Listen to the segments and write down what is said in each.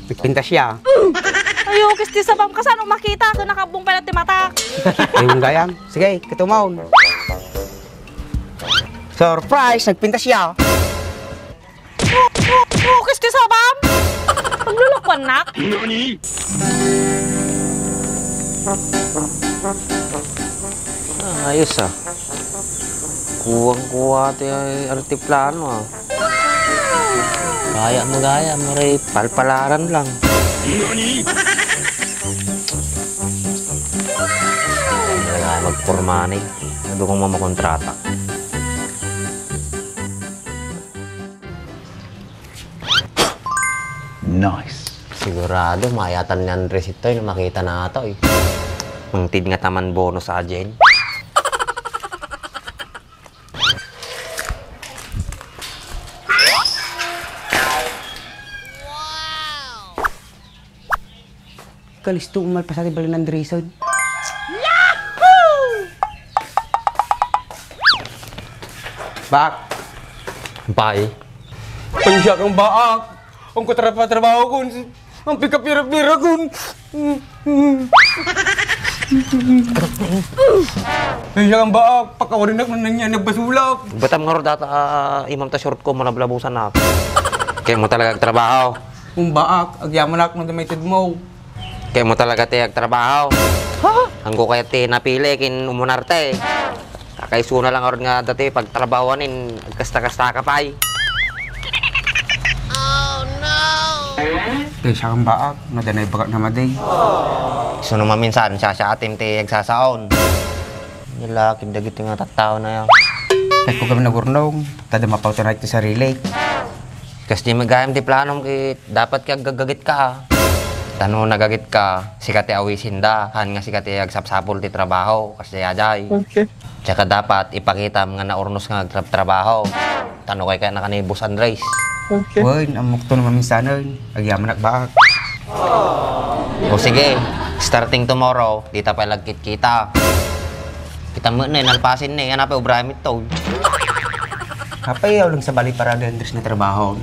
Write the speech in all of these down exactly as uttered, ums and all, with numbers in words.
Nagpintas siya. Ay, ukis ti sabam. Kasano makita? Sa nakabbong pala ti mata. Ayun gayam. Sige, kitumon. Surprise! Nagpintas siya. Ukis ti sabam. Paglulukuannak. Ah, ayos, ah. Kuwang-kuwa ti, ay, altiplano, ah. Gayam, gayam, aray palpalaran lang. Talaga magporma ni. Adu kong mamakontrata. Nice. Sigurado, mayatan ni Andres itoy no makita natoy. Mangted nga taman bonus agen. Kalisto, malpasat ti bali ni Andres. Baak. Pay. Pansiak, Baak. Ang kutrapa-trabaho ko. Ang pikapira-pira ko. Pansiak, Baak. Pakawarinak na nang yan, nagbasulak. Batam nga ro data, ah, imam ta short ko, malablabusan na. Kayatmo talaga agtrabaho. Kung Baak, agyamanak no adda maitedmo. Kayatmo talaga ti agtrabaho. Ha? Anggo kayat ti napili ken umunarte. Kakaisuna lang ngarud nga adda ti pagtrabahoanen, agkasta-kastaka pay. Kayatmo, Baak, no adda naibagak nga madi. Isu no maminsan, siasaatim ti agsasaon. Nia la ken dagiti nga tattaona. Kayatko gamin agurnong, ta adda mapawtanay ti sarilik. Kas di gayam ti planom ket dapat ket aggagagitka. Ta no nagagitka, sika ti awisinda, haan nga sika ti agsapsapul ti trabaho, kas diay. Okay. Saka dapat ipakitam nga naurnos nga agtrabtrabaho. Ta no kayatna ken ni Boss Andres. Okay. Wen, ammokto no maminsanen, agyamanak, Baak. O sige, starting tomorrow, dita pay la agkitkita. Kitam met ni, nalpasen ni, ania pay obraem ito. Apay, awan lang sabali para ni Andres nga trabaho.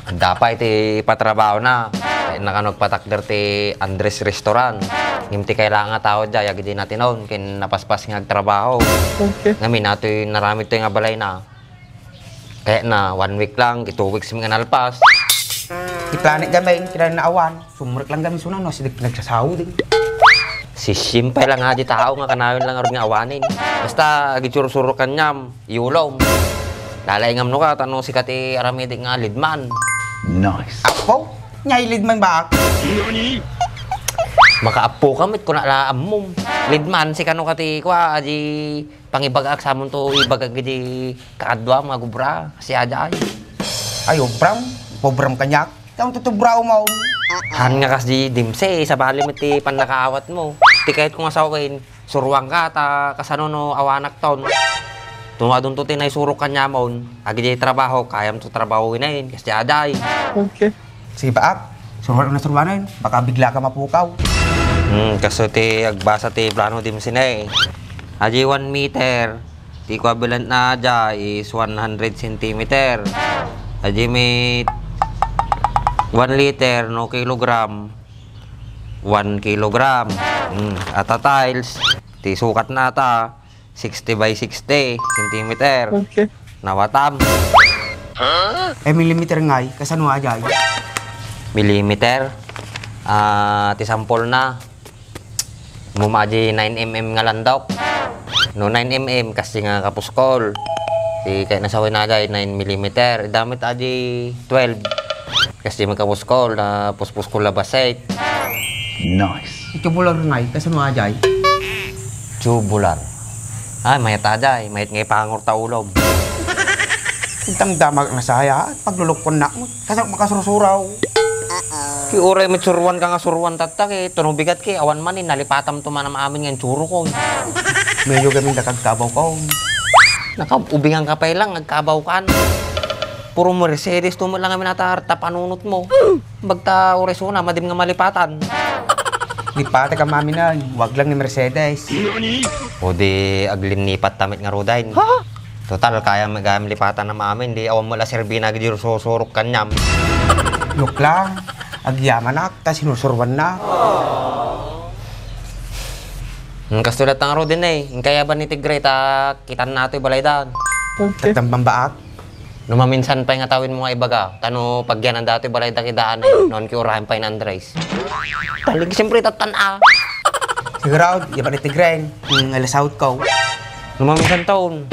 Adda pay ti patrabahona. Kayatna kano agpatakder ti Andres Restaurant. Ngem ti kailangan nga tao diay, agidi natinon, ken napaspas nga agtrabaho. Okay. Ngamin, atoy naramid toy nga balayna. Kayatna, one week lang, ket two weeks met nga nalpas. Ti planet gamin, kinana awan. Sumrek lang gamin isuna no, sika ti pinagsasao din. Sisimpay lang nga di tao nga kanayon lang ngarud nga awanen. Basta, agisursuro kaniam, iyulom. Lalaingam no ka, ta no sika ti aramidek nga leadman. Nice. Apo? Nia leadman, Baak? Makaappo ka met, kuna la ammom. Leadman, sika no ka ti, kua, adi, pangibagaak sa amonto, ibagak iti kaadua, mga gubra, siya diay. Ay, obram, pobram kaniak. Taon to to brao mo. Haan nga kas di dimse, sabali met ti pannakaawatmo. Ti kayatko nga sawen, suruanka, ta kasano no awanak ton. Tumadunto ti naisurok kaniamon, agidi trabaho, kayam to trabaho inain, kas diay. Okay. Sige, Baak. Suruan na suruanen. Baka bigla ka mapukaw. Hmm, kaso ti agbasa ti plano di mo sine. Adi one meter, ti equivalent na dia is one hundred centimeter. Adi may one liter no kilogram, one kilogram. Hmm, ata tiles, ti sukat na ata. Sixty by sixty centimeter. Okay. Nawatam. Eh, millimeter ngay, kasano a diay? Millimeter? Ah, ti sampol na. Muma di nine M M nga landok. No nine M M, kasi nga kapuskol. Ti kayat na sawen na diay, nine millimeter. Idamit adi twelve. Kasi magkapuskol, na puspus ko labas eh. Nice. Itubular ngay, kasano a diay? Tubular. Ay, mayat a diay. Mayat nga ipangur ta ulom. Damdamag na saya, paglulukon na mo. Kasak makasursuraw. Ki uray mitsuruan ka nga suruan tatta, ki tuno bigat ki, awan man, eh, nalipatam to manam amin nga insuro ko. Medyo gamin da kagkabaw ko. Nakaubingan ka pay lang, agkabaw kan. Puro Mercedes to mo lang amin atar, tapanunot mo. Bagta oresona, madim nga malipatan. Lipata ka maminan, wag lang ni Mercedes. O di aglinnipat tamit nga rudain. Ha? Total, kayam, kayam lipatan na maamin, di awan mo la serbina, di susurok kaniam. Joke lang. Agyamanak, ta sinusuruanna. Hmm, kastoy latta ngaruden, eh. Inkay a ban ni Tigre, ta kitanna toy balaydan. Okay. Tattan pambaak. No maminsan pay nga tawin mo nga ibaga, ta no pagyananda toy balayda kidaan, eh. Noon ki urahen pay ni Andres. Talig, siyempre, tattan, ah. Sigurado, ya ban ni Tigre, nga lasawot ko. No maminsan taon.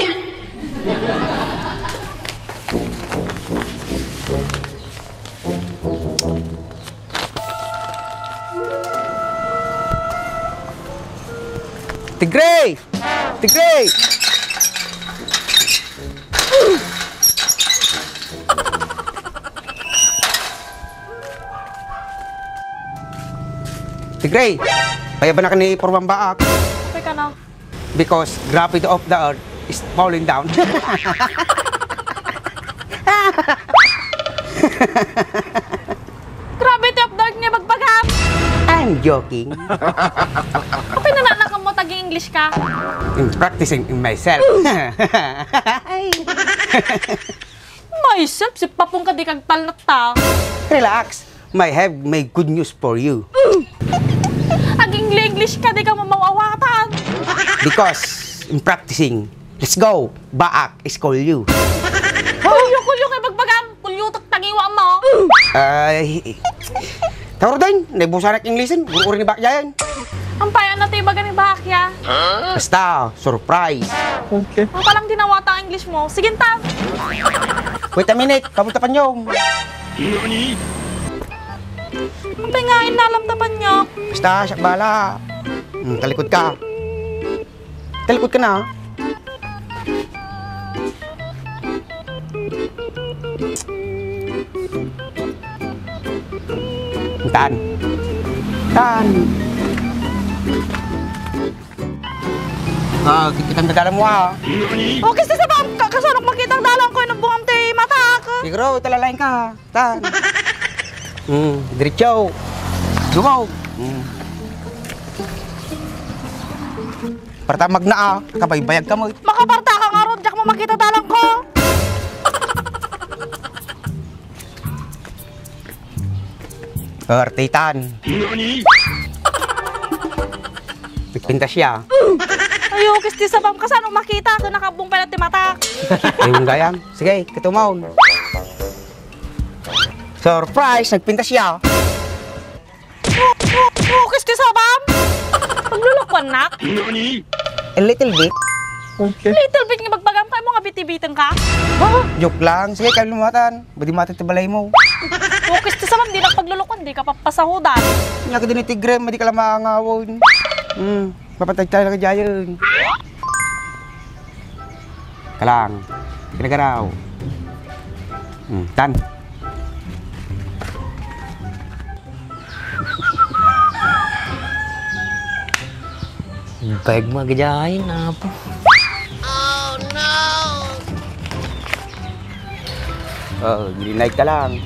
Tigre! Tigre! Tigre! Payaban na ka ni Purmambaak. Okay ka na. Because gravity of the earth is falling down. Gravity of the earth nga bagbagam! I'm joking. Apay nananakam mo, tagi-English ka? I'm practicing in myself. Myself? Sipapon ka, di kagtalnak ta. Relax. I have my good news for you. Ag-English ka, di ka mamaw-awatan. Because I'm practicing. Let's go. Baak, school you. Kulyo, kulyo kay bagbagam. Kulyo, tak tangiwa mo. Ay, tawro din. Naibusanak English, eh. Guru ni Bakyayan. Ang payan na tayo baga ni Bakya. Basta, surprise. Okay. Ang palang dinawata ang English mo. Sige, ta. Wait a minute. Pabulta pa niyo. Ang pay nga inalam ta panyok. Basta, siya bala. Hmm, talikod ka. Talikod ka na. Tan. Tan. Ah, kitkit ang dadalan mo, ah. Okay, sa sabam ka, kasanok makita ang dalan ko, inubungan ti matak. Siguro, ito lalain ka, ha? Tan. Hmm, diretso. Dumaw. Hmm. Parta magna, ah. Kabaybayag ka mo. Makaparta ka nga ron, diak mo makita dalan ko. Artitan. Nagpintas siya. Ayo, kisti sabam ka, saan makita? Ito nakabong pala ti mata. Ayun gayam. Sige, kitumon. Surprise! Nagpintas siya. Oh, oh, oh, kisti sabam? Paglulukuan nak? A little bit. Okay. Little bit nga bagbagam kay mo nga bitibiteng ka? Ha? Joke lang. Sige, kayo lumatan. Badi mati ti balay mo. Focus ti sabam, di nagpaglulukuan, di ka papasahudan. Nya ka din ni Tigre, madi ka lang maangawon. Hmm, mapatay tayo lang jayon. Kalang. Kinagaraw. Hmm, tan. Bag mo, gajahin, apo. Oh, green light ka lang.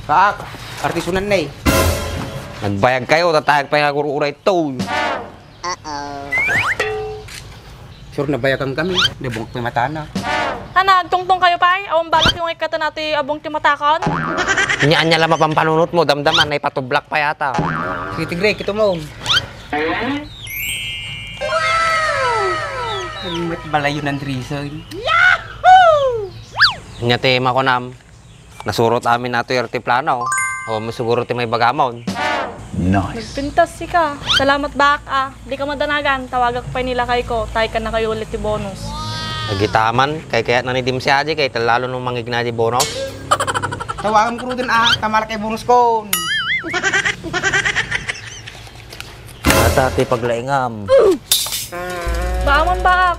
Kak, artisunan na eh. Nagbayag kayo, tatayag pa yung agurura ito. Uh-oh. Sure, nabayagan kami. Di bungak pa yung matana. Ana, agtungtong kayo, pay? Awan balak yung ikatan natin abong ti matakon? Nya, anya lang mapampanunot mo, damdaman, na ipatublak pa yata. Sige, Tigre, kito mo. Helmet balayo ng reason. Nya, ti makunam, nasurot amin nato yung artiplano. Awan mo siguro ti may bagamon. Nice. Nagpintas sika. Salamat, Bak, ah. Di ka madanagan, tawagak pay ni lakay ko, tay ka na kayo ulit ti bonus. Agitaman, kay kayat na ni Dim si Aji, kay talalo nung mangigna di bonus. Tawagan ko rin, ah, tamala kay bonus ko. Ata ti paglaingam. Baaman, Bak.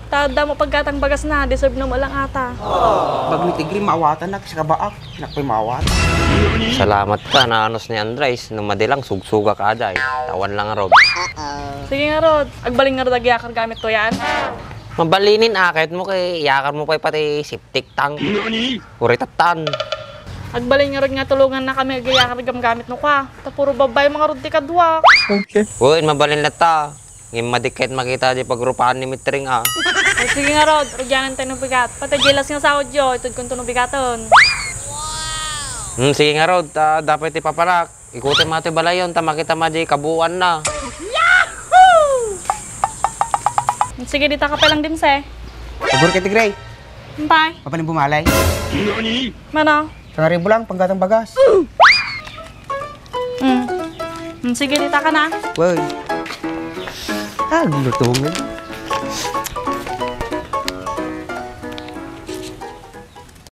Ta adda mo paggatang bagas na, deserve na mo lang ata. Bag ni Tigre, maawatan na, kasi kabaak. Nak pay maawat. Salamat ka, naanus ni Andres. No madi lang, sugsugak aday. Tawan lang, Rod. Sige nga, Rod. Agbalin nga, Rod, agyakar gamit to yan. Mabalinin, akit mo kay iyakar mo pay pati septic tank. Uri tattan. Agbalin ngarud nga tulongannakami agayakar gamgamit no kwa. Ta puro babae man ngarud ti kaduak. Okay. Uy, mabalin latta. Ngem madi ket makita di pagrupaan ni Mitring, a. Ay, sige ngarud, rugianan tayo no bigat. Pati jelas nga sahod yo, itudkon to no bigaton. Hmm, sige ngarud, ta dapay ti paparak. Ikutem nga ti balayon, ta makita madi kabuuanna. Sige, dita ka pa lang, Dimse. Pabor ka ti Gray. Bye. Papanin bumalay. Mano? Sangaribu lang, panggatang bagas. Mm. Mm, sige, dita ka na. Uy. Agluto nga.